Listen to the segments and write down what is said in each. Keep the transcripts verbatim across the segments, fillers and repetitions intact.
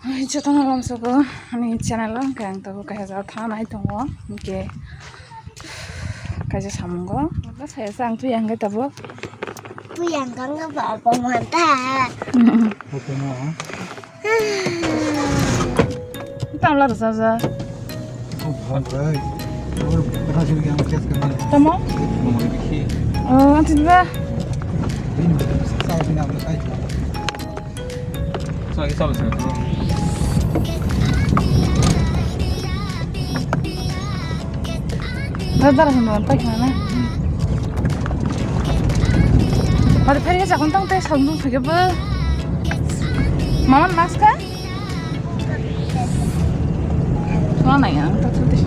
Hai, jotono lamsogo ani channel o, hwnkhe ang tabuk kaisa jaga thangnai tongo, hwnkhe kaisa samungo. Saya se ang twi ang khe tabuk. Twi ang kang ba ba ma ta. Oke, no. Tamo la rwchajak. Tamo? Oh, ang tini ba. Dara dara hwnwi paikha na. Mari phai sakon tang tei sakon phai bo. Mama mask ka? Wala nai ang ta chute.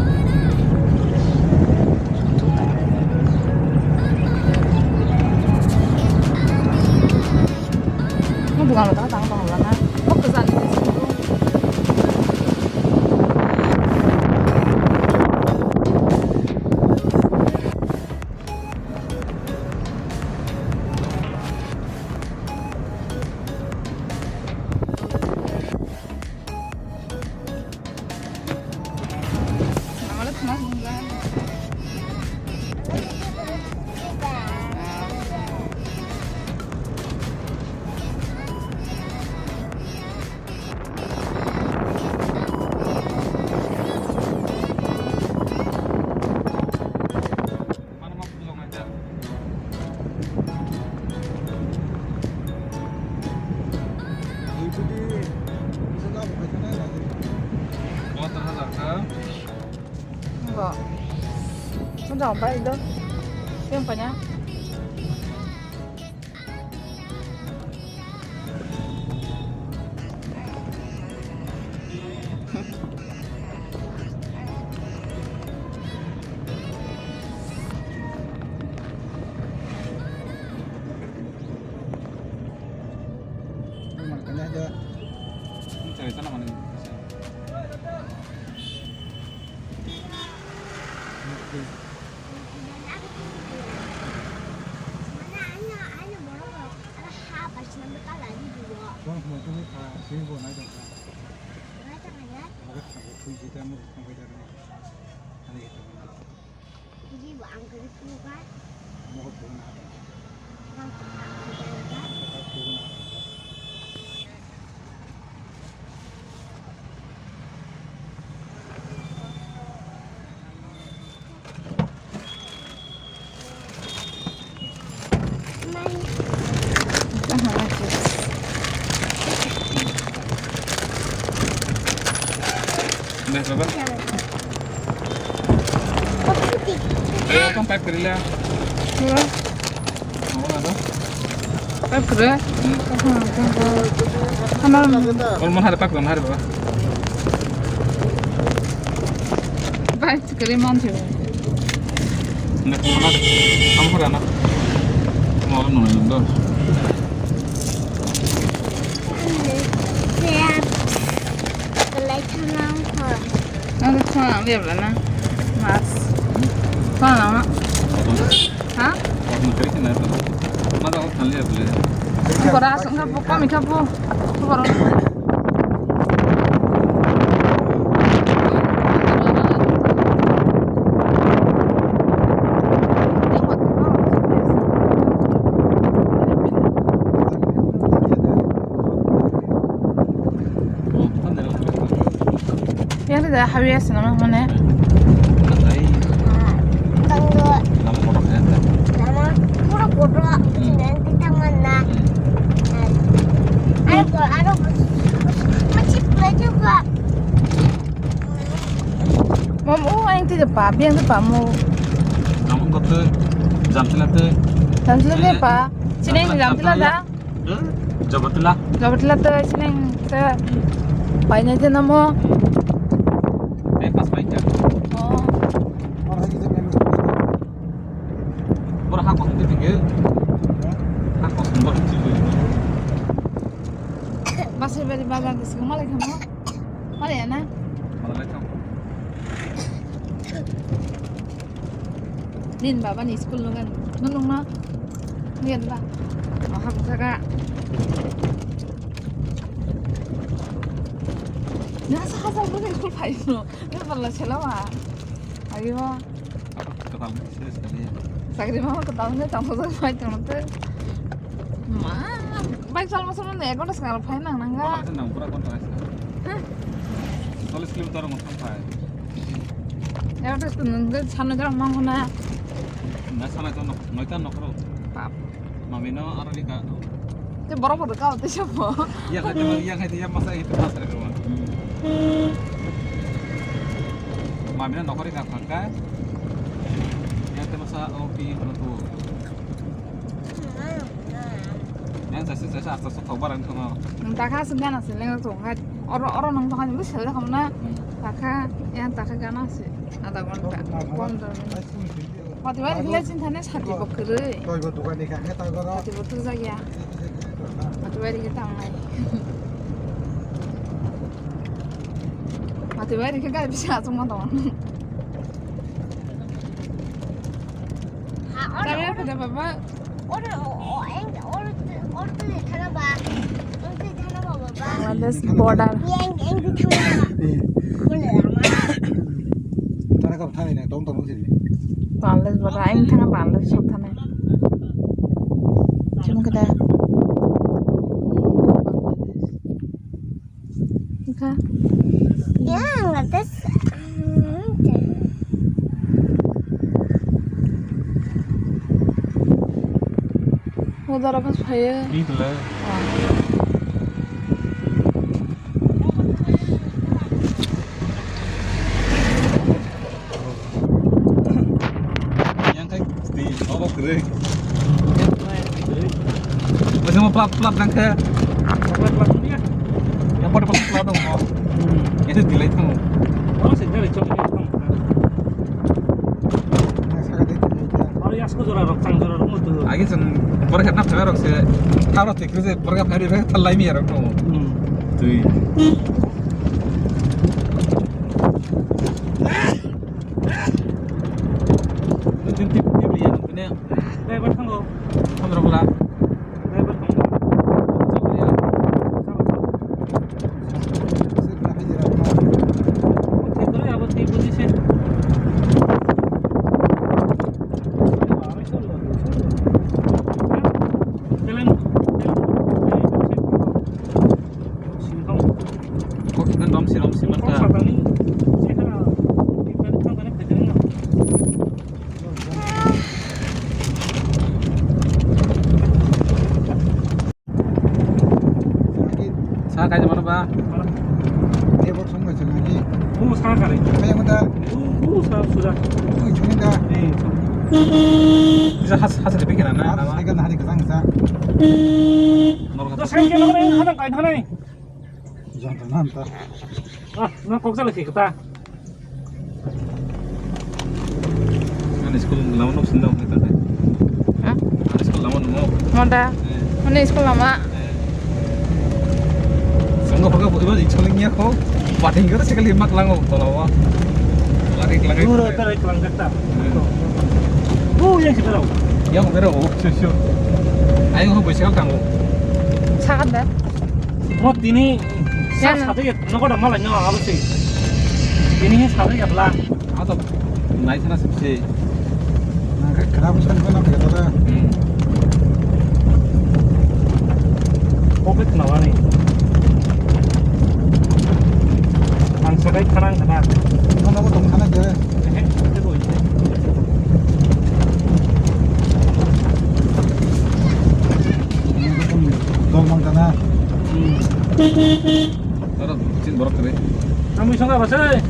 Mo dukan ta tang tang la na. Mo ka jani. Bo. Sunda ompa indo. Siang panya. Deh, Baba. Ayo, kan pipe kiri lah. Pipe kiri. Hana. Kalau mana ada pipe, mana ada, Baba? Pipe kiri mana sih? Nggak, mana ada? Kamu kira anak? Mau nungguin dong. Ang thana ang liab lana. Mas. Thana na. Ha? Kora sungka bu komi kha bu. Kora. Yang tidak hawi ya senama mana? Tanggo. Nama pura kotor. Nanti tangan na. Aro aro masih belajar pak. Mom, oh, yang tidak pak, yang tidak pak mau. Namun kau tu jam tu lah tu. Jam tu lah pak. Sini jam tu lah dah. Jabatila. Jabatila tei sining tei painai de namo. Tei pas painai. Oh. Bora ha kosong tei tingge. Ha kosong bora tingge. Basai bari bazar de sing malai khamo. Malai ya na? Malai khamo. Nin baba ni school nungan nunung no ngen ba. Maham jaga. Nasa hajar bwrwi school phai no. Ni balla sela wa. Ayo. Apa ketal ni sila sekali ya. Sakri ma ketal ni tang thok thok phai tong te. Ma, bike chal masuk ni ek ghonta sekali phai nang nang ga. Apa nang pura kontra sila. Hah? Chollish kilometer masuk phai. Ek ghonta sekali nang ga sana jalan mang na. Na sana to nok, noita nok ro. Pap. Mami no aro lika. Te borok borok ka te sabo. Iya khai te, iya khai te, iya masa itu masa itu. Mami no nokori ka phangka. Iya te masa o pi no tu. Yang sasa sasa asta so thok barang thong. Nang takha se gana se leng thong hai. Oro oro nang thong hai lu sel da kamna. Takha yang takha gana se. Ada gon ka. Pondro minute. Mati bai rikhle chin thane sati bo kwrwi. Toi bo dukan ni kha, he toi bo ro. Sati bo thujak ya. Mati bai rikhe tang nai. Mati bai rikhe gai bisa achuk ma tong. Kami apa dah baba? Oro, o, o, eng, oro, oro tu thana ba. Oro tu thana ba, baba. Bangladesh border. Eng, eng tu thana ba. Boleh lama. Tara ka thani na, tong tong sini. Bangladesh border, eng thana Bangladesh sok thana. Chum kada. Ikha. Ya, ngatas. Hodar akas phaiya. Bidla. Ah. Yang kai sti, obo kwrwi. Yang kai kwrwi. Masih mau plap plap nang khe. Plap plap ni ya. Yang pada plap plap dong. Hmm. Itu delay thang. Oh, sejak itu thang. Aro yasko jora rok, chang jora rok mutu. Agi sen, bor khatna phai rok se, tharo thik se, bor kha phai rok thal lai mi rok no. Hmm. Tui. Tip tip tip ya, ne. Driver thango. Phone rok la. Driver thango. Chak ya. Sa kaisa mano ba? Tebok song kaisa nani. Bu sa kare. Kaya mata. Bu, bu sa sudah. Bu chuni da. Eh, so. Bisa has, has lebih kena na, nama? Cycle hari kesang sa. Norok. Cycle mana yang ada kain hanai? Jangan nanti. Ah, na kok sa lagi kita. Ani school lama nuk sindang kita deh. Hah? Ani school lama nuk. Mada? Eh. Ani school lama? Eh. Sangga pergi buat ibu school ni aku. Bating kata sekali mak lango tolawa. Lari lari. Dulu itu lari kelang kata. Eh. Bu yang kita tahu. Yang berau, sure sure. Ayo aku bersekal tanggo. Sangat dah. Mo tini sa sate ya, no koda malai no abo se. Tini he sate ya bla. Ato nai sana sipse. Na ka khara busan ko na ka ta. Hmm. Pocket na wani. Ang sakai kharang kana. No no ko tong khana je. Dol mang kana. Aro chin borok kare. Amui songga basai.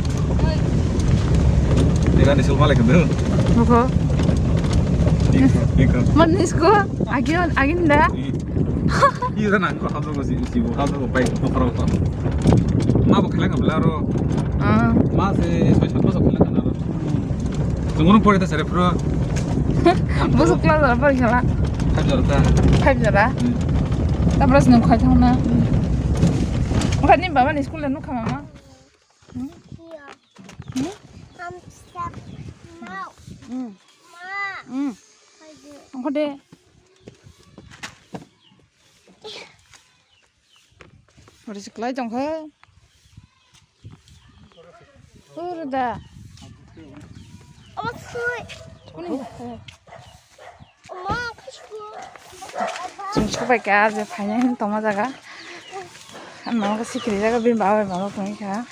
Tega ni sul malai kadu. Moko. Iko, iko. Man nisko. Agin, agin da. Ira nang ko hablo ko si, si bo hablo ko pai ko pro ko. Ma bo khela ka bla ro. Ah. Ma se soi sat bosok khela ka na ro. Chungo pore ta sare pro. Bosok kla da pore khela. Five jora ta. Five jora. Hmm. Ta bros nung khai thang na. Hmm. Oka ni baba ni school le nuk kha mama. Hmm? Hmm? Am sap mau. Hmm. Ma. Hmm. Khai de. Oka de. Ori se klai tong kha. Ur da. Omo sui. Kuni? Omo khushbu. Chwng sobai kha, je phainai hwn tongma jaga. Ano khe sikiri jaga bini baba bai mama tongwi kha.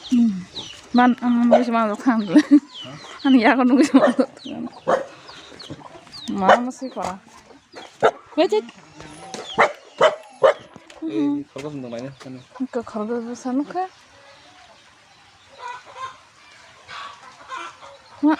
Hmm. Man, ang nugwi se manjak kha ang le. Ani yago nugwi se manjak kha. Mama sui kha. Wait, wait. Eh, khoroksa wng tong laina, ano. Kha khoroksa bwsa nukha. Ma.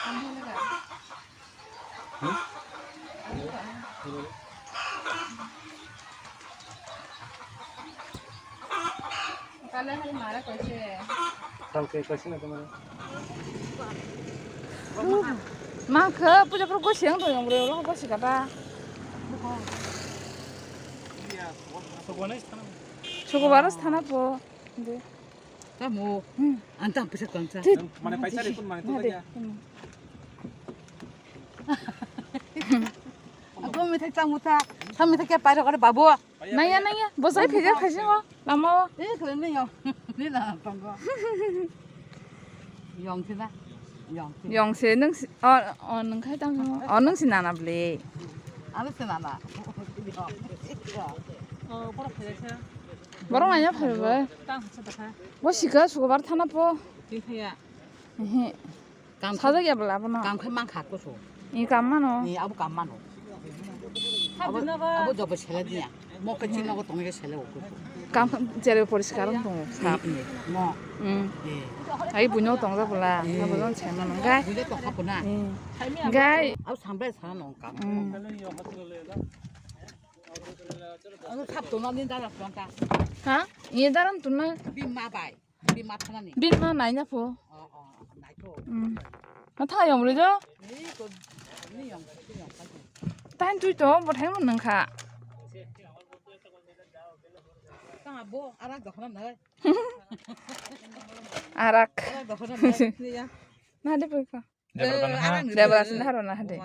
Ma khe puja pro gosi ang thoi ong re lo gosi kata. Sukubaro thana po. De. Tamo. Hmm. Ang tang pisa tong sa. Mane paisa de kun mane to ya. Aku mithai tang muta. Tang mithai khe pairo kare babu. Naya, naya, bosai phejak khaisi ngo, lama o. Eh, khlai nai yo. Ni la tongo. Yong se na. Yong se. Yong se, nung si, o, o, nung khai tang mo. O, nung si nana ble. Ano se nana. Borok nanya phai bai. Bo sika sukubar thana po. Ehe. Kam sajak ya bwla abono. Kam khe man kha kusu. Ni kam mano. Ni abo kam mano. Abo, abo jobo sele diya. Mo khe chini nogo tongwi khe sele o kusu. Kam jere poriskar wng tongo sap. Ni, ni, mo. Hmm. Eh. Ai buino tongjak bwla. Eh. Abo jon sai mano gai. Buino tongkha puna. Eh. Gai. Abo sambai sana nong kam. Hmm. Ano sap tona ni dara tongka. Ha? Ni dara tona. Bi ma bai. Bini ma thanani. Bini ma naina pho. Oh, oh, naikho. Hmm. Ma tha yong re jo? Ni ko, ni yong, ni yong ka. Tain tui to, bo thai mo nang kha. Tang abo, arak dokhna nai. Arak. Arak dokhna nai, ni ya. Na de pui kha. Debra tana ha? Debra sini harona hade.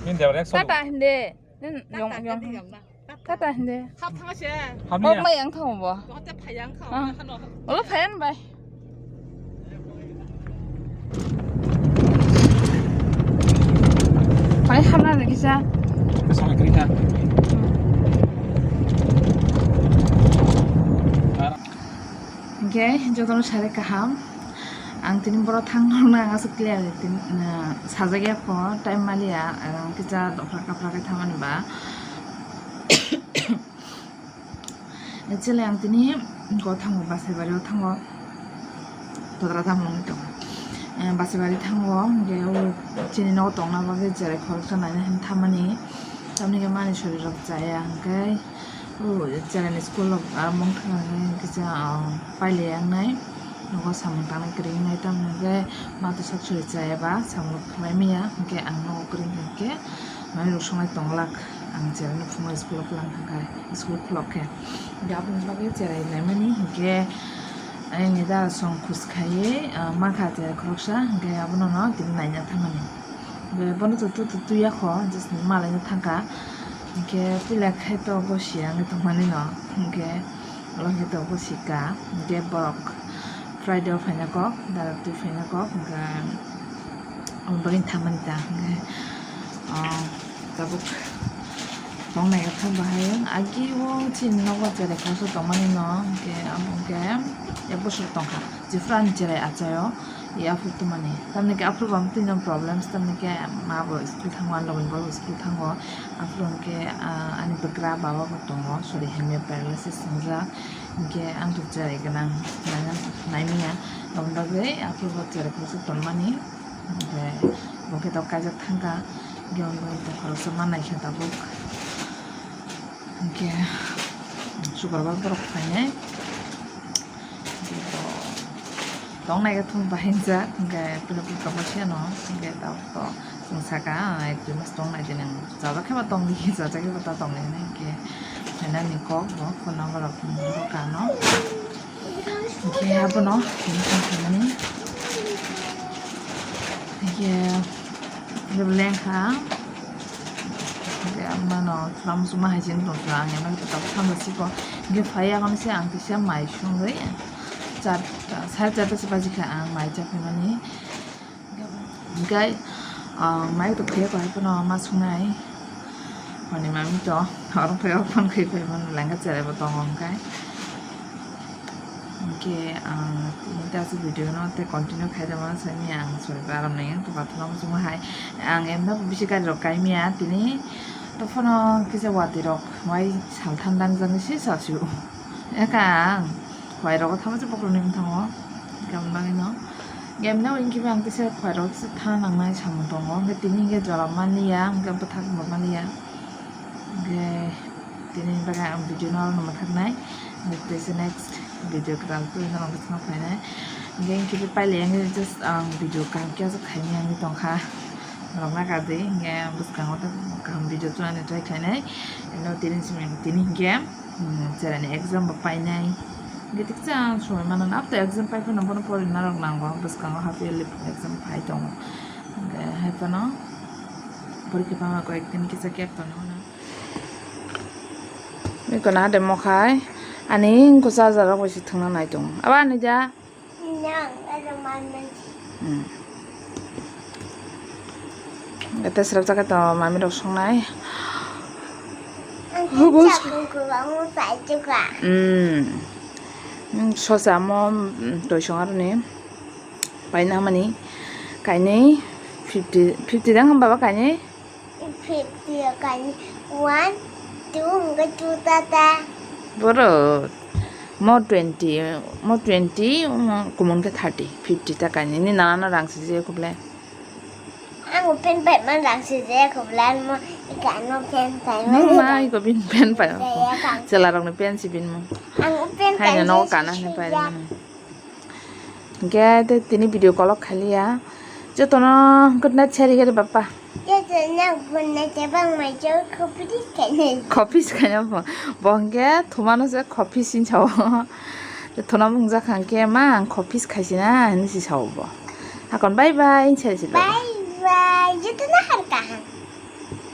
Min debra ek solo. Tata hinde. Nin yong yong. Tata hinde. Hap thang se. Hap niya. Mai ang thang bo. Ko te phayang kha. Olo phayan bai. Pai hamna lagi sa. Kesana kerita. Hingke jotono sari kaham. Ang tini boro thang rwna ang aswk clear tini, ah, sajagya pho, time maliya, ang kisa dophra kaphra khe thamani ba. Actually, ang tini go thango, Basaibari o thango, todra tamo wngwi tongo. Eh, Basaibari thango, hingke o chini nogo tongna bagwi cherai khoroksa naina hwn thamani, tamni hwnkhe mani sori rok chaya hwnkhe. O, cherani school rok, ah, mung thangwi kisa, ah, pailai yang nai. Nogo samung tangnai kwrwi wngnai, tamni hwnkhe ma twi sak sori chaya ba samung rok thangwi manya, hwnkhe ang nogo kwrwi hwnkhe mai rok songnai tonglak. Ang cherano phungo school o kwlang thangkha, school khulok khe. Hwnkhe aboni bagwi cherai naimani hwnkhe, ayang ni dara song khus khaiwi, ah, mankha cherai khoroksa, hwnkhe abono no tini naina thamani. Be bono to tu tu tu ya kho, just malai no thangka. Hingke pila khe to bosi ang tongmani no. Hingke olo khe to bosi ka. Hingke borok Friday o phaina kok, darak twi phaina kok. Hingke abo bagwi thamani ta. Hingke, ah, tabuk tong nai thang bahai. Agi o chini nogo cherai khoroksa tongmani no. Hingke abo hingke ek bosor tongkha. Jefra ni cherai achaio. I aphuru tongmani. Tamni khe aphuru bo twi no problems, tamni khe ma bo school thango, ani logi bo school thango. Aphuru hwnkhe, ah, ani bwkra baba bo tongo, sorry, hamya paralysis wngjak. Hinkhe ang to cherai gwnang, naina naimanya. Aboni bagwi aphuru bo cherai khoroksa tonmani. Hinkhe bo khe to kaijak thangkha. Hinkhe aboni bagwi to khoroksa ma naikha tabuk. Hinkhe sukarbar borok phainai. Tong nai khe thum bahinjak, hinkhe pila pila tongma siyano, hinkhe tabuk to chwng saka, ah, ek dui mas tong nai di nang, chajak khe ba tong di, chajak khe ba ta tong di hinwi hinkhe phainani kok bo phone number rok rw kha ano, hinkhe abono tini thang phaimani, hinkhe lengkha. Ang mano thwlam suma hai sini tong thwla ang emang to tabuk thamla siko. Hingke phai yagon se ang kisa mai sungwi charta, sare charta se baji kha ang mai cha phaimani. Hingke, ah, mai to phai ko hai pono ma sungnai. Honi mami to oro phai o phone khai phai mano lengka cherai bo tongo hingke. Hingke ang tini ta aswk video no tei continue khai tongma sani ang sori param nai ang to bathroom suma hai ang emno bisi gari rok kai miya tini to phano kisa watwi rok wai sal thandang jani se sasu eka ang wai rogo thama se bokrok ni bwthango gamla no gamla hingke ang kisa wai rok kisa tha nangnai samung tongo hingke tini hingke jora maliya hingke bwthak bo maliya hingke. Tini bagwi ang video no oro no mwthaknai. Tei se next video kwtal twi no rwngwi swnam phainai. Hingke hingke pailai ang just ang video kaham khe aswk khaimani tongkha. Norok na kadi hingke ang bwskango tei kaham video twnani try khainai. Eno tini simi tini hingke, hmm, cherani exam bo painai. Hingke tiksa ang sumui mano na, after exam pai phano bono pori narok nango. Bwskango half yearly exam pai tongo. Hingke hai phano porikha pama koi ek din kisa gap tongo na. Iko na de mokhai ani engko charger rok bai se thwngna nai tongo. Abo ani da? Nang, ano mami. Hmm. Ete srap jaga to mami rok songnai. Ang Hubus. Chakung kubang mo sai chuka. Hmm. Hmm, sosa mo, hmm, toi song aroni. Paina mani kainwi fifty, fifty dang baba kainwi? Fifty kainwi one, two hwnkhe two ta ta. Boro mo twenty, mo twenty, mo kumun khe thirty, fifty ta kainwi. Ni nana no rang sijak khuble? Ang pen pai man rang sijak khuble, mo ikano pen pai man. Mo ma iko bin pen pai. Chela rok ni pen si bin mo. Ang pen pai. Haino no kana hin pai. Hingke tei tini video kolok khaliya. Jotono good night sari gari bapa. Jotono good night, bang mai jo khopis khainai. Khopis khaina bo. Bo hingke thumano se khopis hin sao. Thuna mung jakha hingke ma ang khopis khaisina hinui si sao bo. Hakon bye bye sari si. Bye bye. Jotono